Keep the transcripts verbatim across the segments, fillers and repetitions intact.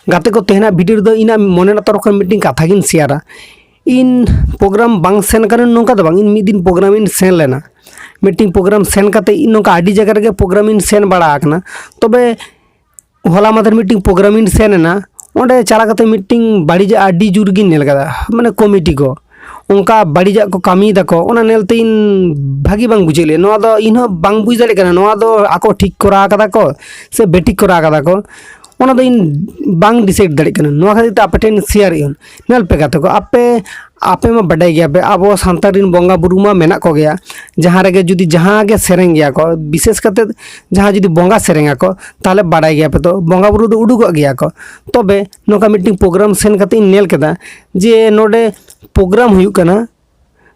ᱜᱟᱛᱮ ᱠᱚ, ᱛᱮᱦᱮᱧᱟᱜ ᱵᱷᱤᱰᱤᱭᱳ ᱨᱮᱫᱚ ᱤᱧᱟᱹᱜ ᱢᱚᱱᱮ ᱨᱮᱱᱟᱜ ᱛᱚᱨᱚᱯ ᱠᱷᱚᱱ ᱢᱤᱫᱴᱮᱱ ᱠᱟᱛᱷᱟ ᱜᱤᱧ ᱥᱮᱭᱟᱨᱟ᱾ ᱤᱧ ᱯᱨᱳᱜᱨᱟᱢ ᱵᱟᱝ ᱥᱮᱱ ᱠᱟᱹᱱᱟᱹᱧ ᱱᱚᱝᱠᱟ ᱫᱚ ᱵᱟᱝ, ᱤᱧ ᱢᱤᱫ ᱫᱤᱱ ᱯᱨᱳᱜᱨᱟᱢ ᱤᱧ ᱥᱮᱱ ᱞᱮᱱᱟ᱾ ᱢᱤᱫᱴᱮᱱ ᱯᱨᱳᱜᱨᱟᱢ ᱥᱮᱱ ᱠᱟᱛᱮ ᱤᱧ ᱱᱚᱝᱠᱟ ᱟᱹᱰᱤ ᱡᱟᱭᱜᱟ ᱨᱮᱜᱮ ᱯᱨᱳᱜᱨᱟᱢ ᱤᱧ ᱥᱮᱱ ᱵᱟᱲᱟ ᱟᱠᱟᱱᱟ᱾ ᱛᱚᱵᱮ ᱦᱚᱞᱟ ᱢᱟᱫᱷᱮᱨ ᱢᱤᱫᱴᱮᱱ ᱯᱨᱳᱜᱨᱟᱢ ᱤᱧ ᱥᱮᱱ ᱮᱱᱟ, ᱚᱸᱰᱮ ᱪᱟᱞᱟᱣ ᱠᱟᱛᱮ ᱢᱤᱫᱴᱮᱱ ᱵᱟᱹᱲᱤᱡᱟᱜ ᱟᱹᱰᱤ ᱡᱳᱨ ᱜᱤᱧ ᱧᱮᱞ ᱠᱟᱫᱟ, ᱢᱟᱱᱮ ᱠᱚᱢᱤᱴᱤ ᱠᱚ ᱚᱱᱠᱟ ᱵᱟᱹᱲᱤᱡᱟᱜ ᱠᱚ ᱠᱟᱹᱢᱤᱭ ᱫᱟᱠᱚ, ᱚᱱᱟ ᱧᱮᱞᱛᱮ ᱤᱧ ᱵᱷᱟᱹᱜᱤ ᱵᱟᱝ ᱵᱩᱡᱷᱟᱹᱜ ᱞᱮᱭᱟ᱾ ᱱᱚᱣᱟ ᱫᱚ ᱤᱧ ᱦᱚᱸ ᱵᱟᱝ ᱵᱩᱡᱽ ᱫᱟᱲᱮᱭᱟᱜ ᱠᱟᱱᱟ, ᱱᱚᱣᱟ ᱫᱚ ᱟᱠᱚ ᱴᱷᱤᱠ ᱠᱚᱨᱟᱣ ᱠᱟᱫᱟ ᱠᱚ ᱥᱮ ᱵᱮᱴᱷᱤᱠ ᱠᱚᱨᱟᱣ ᱠᱟᱫᱟ ᱠᱚ, ᱚᱱᱟ ᱫᱚ ᱤᱧ ᱵᱟᱝ ᱰᱤᱥᱟᱭᱤᱰ ᱫᱟᱲᱮᱭᱟᱜ ᱠᱟᱱᱟ᱾ ᱱᱚᱣᱟ ᱠᱷᱟᱹᱛᱤᱨ ᱛᱮ ᱟᱯᱮ ᱴᱷᱮᱱ ᱥᱮᱭᱟᱨ ᱤᱧ᱾ ᱧᱮᱞ ᱯᱮ ᱜᱟᱛᱮ ᱠᱚ, ᱟᱯᱮ ᱟᱯᱮ ᱢᱟ ᱵᱟᱰᱟᱭ ᱜᱮᱭᱟ ᱯᱮ, ᱟᱵᱚ ᱥᱟᱱᱛᱟᱲ ᱨᱮᱱ ᱵᱚᱸᱜᱟ ᱵᱩᱨᱩ ᱢᱟ ᱢᱮᱱᱟᱜ ᱠᱚᱜᱮᱭᱟ, ᱡᱟᱦᱟᱸ ᱨᱮᱜᱮ ᱡᱩᱫᱤ ᱡᱟᱦᱟᱸ ᱜᱮ ᱥᱮᱨᱮᱧ ᱜᱮᱭᱟ ᱠᱚ, ᱵᱤᱥᱮᱥ ᱠᱟᱛᱮ ᱡᱟᱦᱟᱸ ᱡᱩᱫᱤ ᱵᱚᱸᱜᱟ ᱥᱮᱨᱮᱧ ᱟᱠᱚ, ᱛᱟᱦᱚᱞᱮ ᱵᱟᱰᱟᱭ ᱜᱮᱭᱟ ᱯᱮ ᱛᱚ, ᱵᱚᱸᱜᱟ ᱵᱩᱨᱩ ᱫᱚ ᱩᱰᱩᱠᱚᱜ ᱜᱮᱭᱟ ᱠᱚ᱾ ᱛᱚᱵᱮ ᱱᱚᱝᱠᱟ ᱢᱤᱫᱴᱮᱱ ᱯᱨᱳᱜᱨᱟᱢ ᱥᱮᱱ ᱠᱟᱛᱮ ᱤᱧ ᱧᱮᱞ ᱠᱮᱫᱟ ᱡᱮ ᱱᱚᱰᱮ ᱯᱨᱳᱜᱨᱟᱢ ᱦᱩᱭᱩᱜ ᱠᱟᱱᱟ,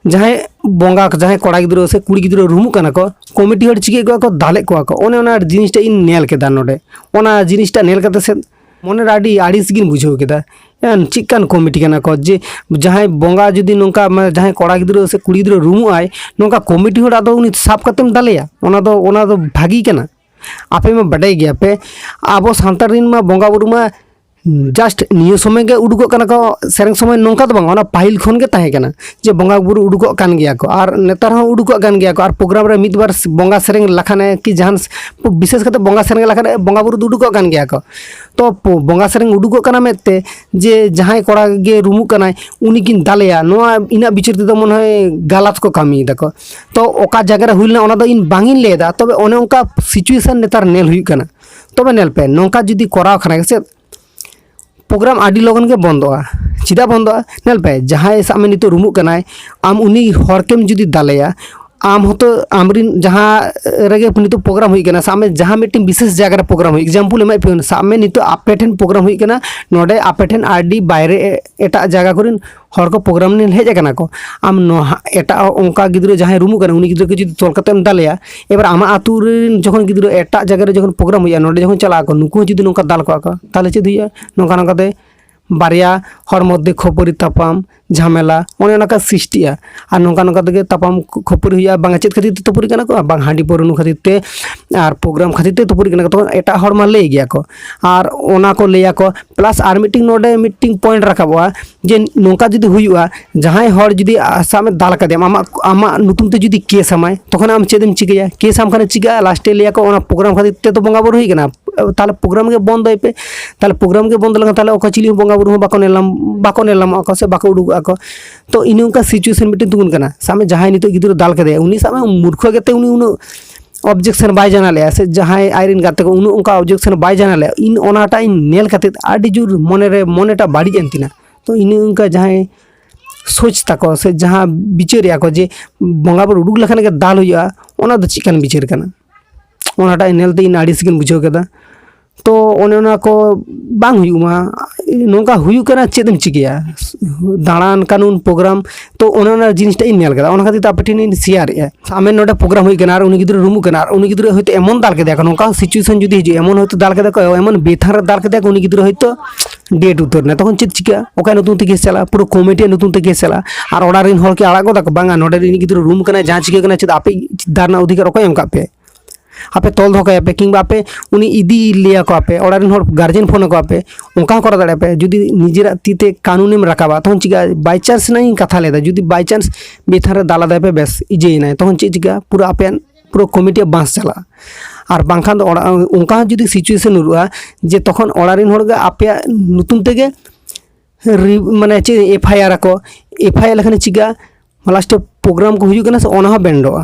ᱡᱟᱦᱟᱸᱭ ᱵᱚᱸᱜᱟ, ᱡᱟᱦᱟᱸᱭ ᱠᱚᱲᱟ ᱜᱤᱫᱽᱨᱟᱹ ᱥᱮ ᱠᱩᱲᱤ ᱜᱤᱫᱽᱨᱟᱹ ᱨᱩᱢᱩᱜ ᱠᱟᱱᱟ ᱠᱚ, ᱠᱚᱢᱤᱴᱤ ᱦᱚᱲ ᱪᱤᱠᱟᱹᱭᱮᱫ ᱠᱚᱣᱟ ᱠᱚ, ᱫᱟᱞᱮᱫ ᱠᱚᱣᱟ ᱠᱚ᱾ ᱚᱱᱮ ᱚᱱᱟ ᱡᱤᱱᱤᱥᱴᱟ ᱤᱧ ᱧᱮᱞ ᱠᱮᱫᱟ ᱱᱚᱰᱮ᱾ ᱚᱱᱟ ᱡᱤᱱᱤᱥᱴᱟ ᱧᱮᱞ ᱠᱟᱛᱮ ᱥᱮ ᱢᱚᱱᱮᱨᱮ ᱟᱹᱰᱤ ᱟᱹᱲᱤᱥ ᱜᱤᱧ ᱵᱩᱡᱷᱟᱹᱣ ᱠᱮᱫᱟ᱾ ᱮᱱ ᱪᱮᱫᱠᱟᱱ ᱠᱚᱢᱤᱴᱤ ᱠᱟᱱᱟ ᱠᱚ ᱡᱮ ᱡᱟᱦᱟᱸᱭ ᱵᱚᱸᱜᱟ ᱡᱩᱫᱤ ᱱᱚᱝᱠᱟ, ᱢᱟᱱᱮ, ᱡᱟᱦᱟᱸᱭ ᱠᱚᱲᱟ ᱜᱤᱫᱽᱨᱟᱹ ᱥᱮ ᱠᱩᱲᱤ ᱜᱤᱫᱽᱨᱟᱹ ᱨᱩᱢᱩᱜ ᱟᱭ, ᱱᱚᱝᱠᱟ ᱠᱚᱢᱤᱴᱤ ᱦᱚᱲ ᱟᱫᱚ ᱩᱱᱤ ᱥᱟᱵ ᱠᱟᱛᱮᱢ ᱫᱟᱞᱮᱭᱟ? ᱚᱱᱟ ᱫᱚ, ᱚᱱᱟ ᱫᱚ ᱵᱷᱟᱹᱜᱤ ᱠᱟᱱᱟ? ᱟᱯᱮ ᱢᱟ ᱵᱟᱰᱟᱭ ᱜᱮᱭᱟ ᱯᱮ, ᱟᱵᱚ ᱥᱟᱱᱛᱟᱲ ᱨᱮᱱ ᱢᱟ ᱵᱚᱸᱜᱟ ᱵᱩᱨᱩ ᱢᱟ ᱡᱟᱥᱴ ᱱᱤᱭᱟᱹ ᱥᱚᱢᱚᱭ ᱜᱮ ᱩᱰᱩᱠᱚᱜ ᱠᱟᱱᱟ ᱠᱚ ᱥᱮᱨᱮᱧ ᱥᱚᱢᱚᱭ, ᱱᱚᱝᱠᱟ ᱫᱚ ᱵᱟᱝ, ᱚᱱᱟ ᱯᱟᱹᱦᱤᱞ ᱠᱷᱚᱱ ᱜᱮ ᱛᱟᱦᱮᱸ ᱠᱟᱱᱟ ᱡᱮ ᱵᱚᱸᱜᱟ ᱵᱩᱨᱩ ᱩᱰᱩᱠᱚᱜ ᱠᱟᱱ ᱜᱮᱭᱟ ᱠᱚ, ᱟᱨ ᱱᱮᱛᱟᱨ ᱦᱚᱸ ᱩᱰᱩᱠᱚᱜ ᱠᱟᱱ ᱜᱮᱭᱟ ᱠᱚ, ᱟᱨ ᱯᱨᱳᱜᱨᱟᱢ ᱨᱮ ᱢᱤᱫ ᱵᱟᱨ ᱵᱚᱸᱜᱟ ᱥᱮᱨᱮᱧ ᱞᱮᱠᱷᱟᱱᱮ ᱠᱤ ᱡᱟᱦᱟᱱ, ᱵᱤᱥᱮᱥ ᱠᱟᱛᱮ ᱵᱚᱸᱜᱟ ᱥᱮᱨᱮᱧ ᱞᱮᱠᱷᱟᱱ ᱵᱚᱸᱜᱟ ᱵᱩᱨᱩ ᱫᱚ ᱩᱰᱩᱠᱚᱜ ᱠᱟᱱ ᱜᱮᱭᱟ ᱠᱚ᱾ ᱛᱚ ᱯᱚ-, ᱵᱚᱸᱜᱟ ᱥᱮᱨᱮᱧ ᱩᱰᱩᱠᱚᱜ ᱠᱟᱱᱟ ᱢᱮᱫᱛᱮ ᱡᱮ ᱡᱟᱦᱟᱸᱭ ᱠᱚᱲᱟ ᱜᱮ ᱨᱩᱢᱩᱜ ᱠᱟᱱᱟᱭ ᱩᱱᱤ ᱠᱤᱱ ᱫᱟᱞᱮᱭᱟ, ᱱᱚᱣᱟ ᱤᱧᱟᱹᱜ ᱵᱤᱪᱟᱹᱨ ᱛᱮᱫᱚ ᱢᱚᱱᱮ ᱦᱚᱭ ᱜᱟᱞᱟᱛ ᱠᱚ ᱠᱟᱹᱢᱤᱭᱮᱫᱟ ᱠᱚ᱾ ᱛᱚ ᱚᱠᱟ ᱡᱟᱭᱜᱟ ᱨᱮ ᱦᱩᱭ ᱞᱮᱱᱟ ᱚᱱᱟ ᱫᱚ ᱤᱧ ᱵᱟᱝ ᱤᱧ ᱞᱟᱹᱭ ᱮᱫᱟ, ᱛᱚᱵᱮ ᱚᱱᱮ ᱚᱱᱠᱟ ᱥᱤᱪᱩᱭᱮᱥᱚᱱ ᱱᱮᱛᱟᱨ ᱧᱮᱞ ᱦᱩᱭᱩᱜ ᱠᱟᱱᱟ᱾ ᱛᱚᱵᱮ ᱧᱮᱞ ᱯᱮ, ᱱᱚᱝᱠᱟ ᱡᱩᱫᱤ ᱠᱚᱨᱟᱣ ᱠᱷᱟᱱ ᱥᱮ ᱯᱨᱳᱜᱨᱟᱢ ᱟᱹᱰᱤ ᱞᱚᱜᱚᱱ ᱜᱮ ᱵᱚᱱᱫᱚᱜᱼᱟ᱾ ᱪᱮᱫᱟᱜ ᱵᱚᱱᱫᱚᱜᱼᱟ? ᱧᱮᱞ ᱯᱮ, ᱡᱟᱦᱟᱸᱭ ᱥᱟᱵ ᱢᱮ ᱱᱤᱛᱚᱜ ᱨᱩᱢᱩᱜ ᱠᱟᱱᱟᱭ, ᱟᱢ ᱩᱱᱤ ᱦᱚᱲ ᱠᱮᱢ ᱡᱩᱫᱤ ᱫᱟᱞᱮᱭᱟ, ᱟᱢ ᱦᱚᱸᱛᱚ ᱟᱢᱨᱤᱱ ᱡᱟᱦᱟᱸ ᱨᱮᱜᱮ ᱱᱤᱛᱚᱜ ᱯᱨᱳᱜᱨᱟᱢ ᱦᱩᱭᱩᱜ ᱠᱟᱱᱟ, ᱥᱟᱵ ᱢᱮ ᱡᱟᱦᱟᱸ ᱢᱤᱫᱴᱮᱱ ᱵᱤᱥᱮᱥ ᱡᱟᱭᱜᱟ ᱨᱮ ᱯᱨᱳᱜᱨᱟᱢ ᱦᱩᱭᱩᱜ, ᱮᱠᱡᱟᱢᱯᱚᱞ ᱮᱢᱟᱭ ᱯᱮ, ᱥᱟᱵ ᱢᱮ ᱱᱤᱛᱚᱜ ᱟᱯᱮ ᱴᱷᱮᱱ ᱯᱨᱳᱜᱨᱟᱢ ᱦᱩᱭᱩᱜ ᱠᱟᱱᱟ, ᱱᱚᱰᱮ ᱟᱯᱮ ᱴᱷᱮᱱ ᱟᱹᱰᱤ ᱵᱟᱭᱨᱮ ᱮ-, ᱮᱴᱟᱜ ᱡᱟᱭᱜᱟ ᱠᱚᱨᱮᱱ ᱦᱚᱲ ᱠᱚ ᱯᱨᱳᱜᱨᱟᱢ ᱧᱮᱞ ᱦᱮᱡ ᱟᱠᱟᱱᱟ ᱠᱚ, ᱟᱢ ᱱᱚᱣᱟ ᱮᱴᱟᱜ ᱚᱱᱠᱟ ᱜᱤᱫᱽᱨᱟᱹ ᱡᱟᱦᱟᱸᱭ ᱨᱩᱢᱩᱜ ᱠᱟᱱᱟ ᱩᱱᱤ ᱜᱤᱫᱽᱨᱟᱹ ᱠᱚ ᱡᱩᱫᱤ ᱛᱚᱞ ᱠᱟᱛᱮᱢ ᱫᱟᱞᱮᱭᱟ, ᱮᱵᱟᱨ ᱟᱢᱟᱜ ᱟᱹᱛᱩ ᱨᱮᱱ ᱡᱚᱠᱷᱚᱱ ᱜᱤᱫᱽᱨᱟᱹ ᱮᱴᱟᱜ ᱡᱟᱭᱜᱟ ᱨᱮ ᱡᱚᱠᱷᱚᱱ ᱯᱨᱳᱜᱨᱟᱢ ᱦᱩᱭᱩᱜᱼᱟ, ᱱᱚᱰᱮ ᱡᱚᱠᱷᱚᱱ ᱪᱟᱞᱟᱜ ᱟᱠᱚ, ᱱᱩᱠᱩ ᱦᱚᱸ ᱡᱩᱫᱤ ᱱᱚᱝᱠᱟ ᱫᱟᱞ ᱠᱚᱣᱟ ᱠᱚ, ᱛᱟᱦᱚᱞᱮ ᱪᱮᱫ ᱦᱩᱭᱩᱜᱼᱟ? ᱱᱚᱝᱠᱟ ᱱᱚᱝᱠᱟᱛᱮ ᱵᱟᱨᱭᱟ ᱦᱚᱲ ᱢᱚᱫᱽᱫᱷᱮ ᱠᱷᱟᱹᱯᱟᱹᱨᱤ ᱛᱟᱯᱟᱢ, ᱡᱷᱟᱢᱮᱞᱟ, ᱚᱱᱮ ᱚᱱᱟ ᱠᱚ ᱥᱨᱤᱥᱴᱤᱜᱼᱟ᱾ ᱟᱨ ᱱᱚᱝᱠᱟ ᱱᱚᱝᱠᱟ ᱛᱮᱜᱮ ᱛᱟᱯᱟᱢ ᱠᱷᱟᱹᱯᱟᱹᱨᱤ ᱦᱩᱭᱩᱜᱼᱟ᱾ ᱵᱟᱝ ᱪᱮᱫ ᱠᱷᱟᱹᱛᱤᱨ ᱛᱮ ᱛᱟᱹᱯᱩᱨᱤ ᱠᱟᱱᱟ ᱠᱚ, ᱵᱟᱝ ᱦᱟᱺᱰᱤ ᱯᱟᱹᱣᱨᱟᱹ ᱧᱩ ᱠᱷᱟᱹᱛᱤᱨ ᱛᱮ ᱟᱨ ᱯᱨᱳᱜᱨᱟᱢ ᱠᱷᱟᱹᱛᱤᱨ ᱛᱮ ᱛᱟᱹᱯᱩᱨᱤ ᱠᱟᱱᱟ ᱠᱚ, ᱛᱚᱠᱷᱚᱱ ᱮᱴᱟᱜ ᱦᱚᱲ ᱢᱟ ᱞᱟᱹᱭ ᱜᱮᱭᱟ ᱠᱚ᱾ ᱟᱨ ᱚᱱᱟ ᱠᱚ ᱞᱟᱹᱭᱟ ᱠᱚ, ᱯᱞᱟᱥ ᱟᱨ ᱢᱤᱫᱴᱤᱝ ᱱᱚᱰᱮ ᱢᱤᱫᱴᱤᱝ ᱯᱚᱭᱮᱱᱴ ᱨᱟᱠᱟᱵᱚᱜᱼᱟ, ᱡᱮ ᱱᱚᱝᱠᱟ ᱡᱩᱫᱤ ᱦᱩᱭᱩᱜᱼᱟ, ᱡᱟᱦᱟᱸᱭ ᱦᱚᱲ ᱡᱩᱫᱤ, ᱟ, ᱥᱟᱵ ᱢᱮ, ᱫᱟᱞ ᱠᱟᱫᱮᱭᱟᱢ, ᱟᱢᱟᱜ, ᱟᱢᱟᱜ ᱧᱩᱛᱩᱢ ᱛᱮ ᱡᱩᱫᱤ ᱠᱮᱥ ᱟᱢᱟᱭ, ᱛᱚᱠᱷᱚᱱ ᱟᱢ ᱪᱮᱫ ᱮᱢ ᱪᱤᱠᱟᱹᱭᱟ? ᱠᱮᱥ ᱟᱢ ᱠᱷᱟᱱ ᱪᱤᱠᱟᱹᱜᱼᱟ? ᱞᱟᱥᱴᱮ ᱞᱟᱹᱭᱟ ᱠᱚ, ᱚᱱᱟ ᱯᱨᱳᱜᱨᱟᱢ ᱠᱷᱟᱹᱛᱤᱨ ᱛᱮ ᱛᱚ ᱵᱚᱸᱜᱟ ᱵᱩᱨᱩ ᱦᱩᱭ ᱠᱟᱱᱟ, ᱛᱟᱦᱞᱮ ᱯᱨᱳᱜᱨᱟᱢ ᱜᱮ ᱵᱚᱱᱫᱚᱭ ᱯᱮ᱾ ᱛᱟᱦᱞᱮ ᱯᱨᱳᱜᱨᱟᱢ ᱜᱮ ᱵᱚᱱᱫᱚ ᱞᱮᱠᱷᱟᱱ ᱛᱟᱦᱞᱮ ᱚᱠᱟ ᱪᱤᱞᱤ ᱦᱚᱸ ᱵᱚᱸᱜᱟ ᱵᱩᱨᱩ ᱦᱚᱸ ᱵᱟᱠᱚ ᱧᱮᱞ ᱧᱟᱢ, ᱵᱟᱠᱚ ᱧᱮᱞ ᱧᱟᱢᱚᱜ ᱟᱠᱚ ᱥᱮ ᱵᱟᱠᱚ ᱩᱰᱩᱠᱚᱜ ᱟᱠᱚ᱾ ᱛᱚ, ᱤᱱᱟᱹ ᱚᱱᱠᱟ ᱥᱤᱪᱩᱭᱮᱥᱚᱱ ᱢᱤᱫᱴᱮᱱ ᱛᱤᱸᱜᱩᱱ ᱠᱟᱱᱟ᱾ ᱥᱟᱵ ᱢᱮ, ᱡᱟᱦᱟᱸᱭ ᱱᱤᱛᱚᱜ ᱜᱤᱫᱽᱨᱟᱹ ᱫᱟᱞ ᱠᱮᱫᱮᱭᱟ, ᱩᱱᱤ ᱥᱟᱵ ᱢᱮ ᱢᱩᱨᱠᱷᱚ ᱜᱮᱛᱮ ᱩᱱᱤ ᱩᱱᱟᱹᱜ ᱚᱵᱡᱮᱠᱥᱚᱱ ᱵᱟᱭ ᱡᱟᱱᱟᱣ ᱞᱮᱜᱼᱟ, ᱥᱮ ᱡᱟᱦᱟᱸᱭ ᱟᱡᱨᱮᱱ ᱜᱟᱛᱮ ᱠᱚ ᱩᱱᱟᱹᱜ ᱚᱱᱠᱟ ᱚᱵᱡᱮᱠᱥᱚᱱ ᱵᱟᱭ ᱡᱟᱱᱟᱣ ᱞᱮᱜᱼᱟ, ᱤᱧ ᱚᱱᱟᱴᱟᱜ ᱤᱧ ᱧᱮᱞ ᱠᱟᱛᱮᱫ ᱟᱹᱰᱤ ᱡᱳᱨ ᱢᱚᱱᱮᱨᱮ, ᱢᱚᱱᱮᱴᱟᱜ ᱵᱟᱹᱲᱤᱡ ᱮᱱ ᱛᱤᱧᱟ᱾ ᱛᱚ, ᱤᱱᱟᱹ ᱚᱱᱠᱟ ᱡᱟᱦᱟᱸᱭ ᱥᱳᱪ ᱛᱟᱠᱚ ᱥᱮ ᱡᱟᱦᱟᱸ ᱵᱤᱪᱟᱹᱨᱮᱜᱼᱟ ᱠᱚ ᱡᱮ ᱵᱚᱸᱜᱟ ᱵᱩᱨᱩ ᱩᱰᱩᱠ ᱞᱮᱠᱷᱟᱱ ᱜᱮ ᱫᱟᱞ ᱦᱩᱭᱩᱜᱼᱟ, ᱚᱱᱟ ᱫᱚ ᱪᱮᱫ ᱠᱟᱱ ᱵᱤᱪᱟᱹᱨ ᱠᱟᱱᱟ? ᱚᱱᱟᱴᱟᱜ ᱧᱮᱞ ᱛᱮ ᱤᱧ ᱟᱹᱲᱤᱥ ᱜᱤᱧ ᱵᱩᱡᱷᱟᱹᱣ ᱠᱮᱫᱟ᱾ ᱛᱚ, ᱚᱱᱮ ᱚᱱᱟ ᱠᱚ ᱵᱟᱝ ᱦᱩᱭᱩᱜ ᱢᱟ᱾ ᱱᱚᱝᱠᱟ ᱦᱩᱭᱩᱜ ᱠᱟᱱᱟ, ᱪᱮᱫ ᱮᱢ ᱪᱤᱠᱟᱹᱭᱟ? ᱫᱟᱬᱟᱱ, ᱠᱟᱹᱱᱩᱱ, ᱯᱨᱳᱜᱨᱟᱢ, ᱛᱚ, ᱚᱱᱮ ᱚᱱᱟ ᱡᱤᱱᱤᱥᱴᱟᱜ ᱤᱧ ᱧᱮᱞ ᱠᱮᱫᱟ, ᱚᱱᱟ ᱠᱷᱟᱹᱛᱤᱨ ᱛᱮ ᱟᱯᱮ ᱴᱷᱮᱱ ᱤᱧ ᱥᱮᱭᱟᱨᱮᱜᱼᱟ᱾ ᱥᱟᱵ ᱢᱮ, ᱱᱚᱰᱮ ᱯᱨᱳᱜᱨᱟᱢ ᱦᱩᱭᱩᱜ ᱠᱟᱱᱟ ᱟᱨ ᱩᱱᱤ ᱜᱤᱫᱽᱨᱟᱹ ᱨᱩᱢᱩᱜ ᱠᱟᱱᱟ ᱟᱨ ᱩᱱᱤ ᱜᱤᱫᱽᱨᱟᱹ ᱦᱚᱭᱛᱳ ᱮᱢᱚᱱ ᱫᱟᱞ ᱠᱮᱫᱮᱭᱟ ᱠᱚ, ᱱᱚᱝᱠᱟ ᱥᱤᱪᱩᱭᱮᱥᱚᱱ ᱡᱩᱫᱤ ᱦᱤᱡᱩᱜᱼᱟ, ᱮᱢᱚᱱ ᱦᱚᱭᱛᱳ ᱫᱟᱞ ᱠᱮᱫᱮᱭᱟ ᱠᱚ, ᱮᱢᱚᱱ ᱵᱮᱛᱷᱟᱱ ᱨᱮ ᱫᱟᱞ ᱠᱮᱫᱮᱭᱟ ᱠᱚ, ᱩᱱᱤ ᱜᱤᱫᱽᱨᱟᱹ ᱦᱚᱭᱛᱳ ᱰᱮᱰ ᱩᱛᱟᱹᱨ ᱮᱱᱟ, ᱛᱚᱠᱷᱚᱱ ᱪᱮᱫ ᱪᱤᱠᱟᱹᱜᱼᱟ? ᱚᱠᱚᱭ ᱧᱩᱛᱩᱢ ᱛᱮ ᱠᱮᱥ ᱪᱟᱞᱟᱜᱼᱟ? ᱯᱩᱨᱟᱹ ᱠᱚᱢᱤᱴᱤᱭᱟᱜ ᱧᱩᱛᱩᱢ ᱛᱮ ᱠᱮᱥ ᱪᱟᱞᱟᱜᱼᱟ᱾ ᱟᱨ ᱚᱲᱟᱜ ᱨᱮᱱ ᱦᱚᱲ ᱠᱤ ᱟᱲᱟᱜ ᱜᱚᱫᱟ ᱠᱚ? ᱵᱟᱝᱟ, ᱱᱚᱰᱮ ᱨᱤᱱᱤᱡ ᱜᱤᱫᱽᱨᱟᱹ ᱨᱩᱢ ᱠᱟᱱᱟᱭ, ᱡᱟᱦᱟᱸ ᱪᱤᱠᱟᱹ ᱠᱟᱱᱟ, ᱪᱮᱫ ᱟᱯᱮ ᱫᱟᱨ ᱨᱮᱱᱟᱜ ᱚᱫᱷᱤᱠᱟᱨ ᱚᱠᱚᱭ ᱮᱢ ᱠᱟᱜ ᱯᱮ? ᱟᱯᱮ ᱛᱚᱞ ᱫᱚᱦᱚ ᱠᱟᱭᱟ ᱯᱮ, ᱠᱤᱝᱵᱟ ᱟᱯᱮ ᱩᱱᱤ ᱤᱫᱤ ᱞᱟᱹᱭᱟ ᱠᱚ ᱟᱯᱮ, ᱚᱲᱟᱜ ᱨᱮᱱ ᱦᱚᱲ ᱜᱟᱨᱡᱮᱱ ᱯᱷᱳᱱ ᱟᱠᱚ ᱟᱯᱮ, ᱚᱱᱠᱟ ᱦᱚᱸ ᱠᱚᱨᱟᱣ ᱫᱟᱲᱮᱭᱟᱜᱼᱟ ᱯᱮ᱾ ᱡᱩᱫᱤ ᱱᱤᱡᱮᱨᱟᱜ ᱛᱤ ᱛᱮ ᱠᱟᱹᱱᱩᱱᱮᱢ ᱨᱟᱠᱟᱵᱟ, ᱛᱚᱠᱷᱚᱱ ᱪᱤᱠᱟᱹᱜᱼᱟ? ᱵᱟᱭ ᱪᱟᱱᱥ ᱨᱮᱱᱟᱜ ᱤᱧ ᱠᱟᱛᱷᱟ ᱞᱮᱫᱟ, ᱡᱩᱫᱤ ᱵᱟᱭ ᱪᱟᱱᱥ ᱵᱮᱛᱷᱟᱱ ᱨᱮ ᱫᱟᱞ ᱟᱫᱟᱭ ᱯᱮ, ᱵᱮᱥ, ᱤᱡᱟᱹᱭᱮᱱᱟᱭ, ᱛᱚᱠᱷᱚᱱ ᱪᱮᱫ ᱪᱤᱠᱟᱹᱜᱼᱟ? ᱯᱩᱨᱟᱹ ᱟᱯᱮᱭᱟᱜ ᱯᱩᱨᱟᱹ ᱠᱚᱢᱤᱴᱤᱭᱟᱜ ᱵᱟᱸᱥ ᱪᱟᱞᱟᱜᱼᱟ᱾ ᱟᱨ ᱵᱟᱝᱠᱷᱟᱱ ᱫᱚ ᱚᱲᱟᱜ, ᱚᱱᱠᱟ ᱦᱚᱸ ᱡᱩᱫᱤ ᱥᱤᱪᱩᱭᱮᱥᱚᱱ ᱧᱩᱨᱩᱜᱼᱟ ᱡᱮ ᱛᱚᱠᱷᱚᱱ ᱚᱲᱟᱜ ᱨᱮᱱ ᱦᱚᱲ ᱜᱮ ᱟᱯᱮᱭᱟᱜ ᱧᱩᱛᱩᱢ ᱛᱮᱜᱮ ᱨᱤ-, ᱢᱟᱱᱮ ᱪᱮᱫ, ᱮᱯᱷ ᱟᱭ ᱟᱨ ᱟᱠᱚ, ᱮᱯᱷ ᱟᱭ ᱟᱨ ᱞᱮᱠᱷᱟᱱ ᱪᱤᱠᱟᱹᱜᱼᱟ? ᱞᱟᱥᱴᱮ ᱯᱨᱳᱜᱨᱟᱢ ᱠᱚ ᱦᱩᱭᱩᱜ ᱠᱟᱱᱟ ᱥᱮ, ᱚᱱᱟ ᱦᱚᱸ ᱵᱮᱱᱰᱚᱜᱼᱟ᱾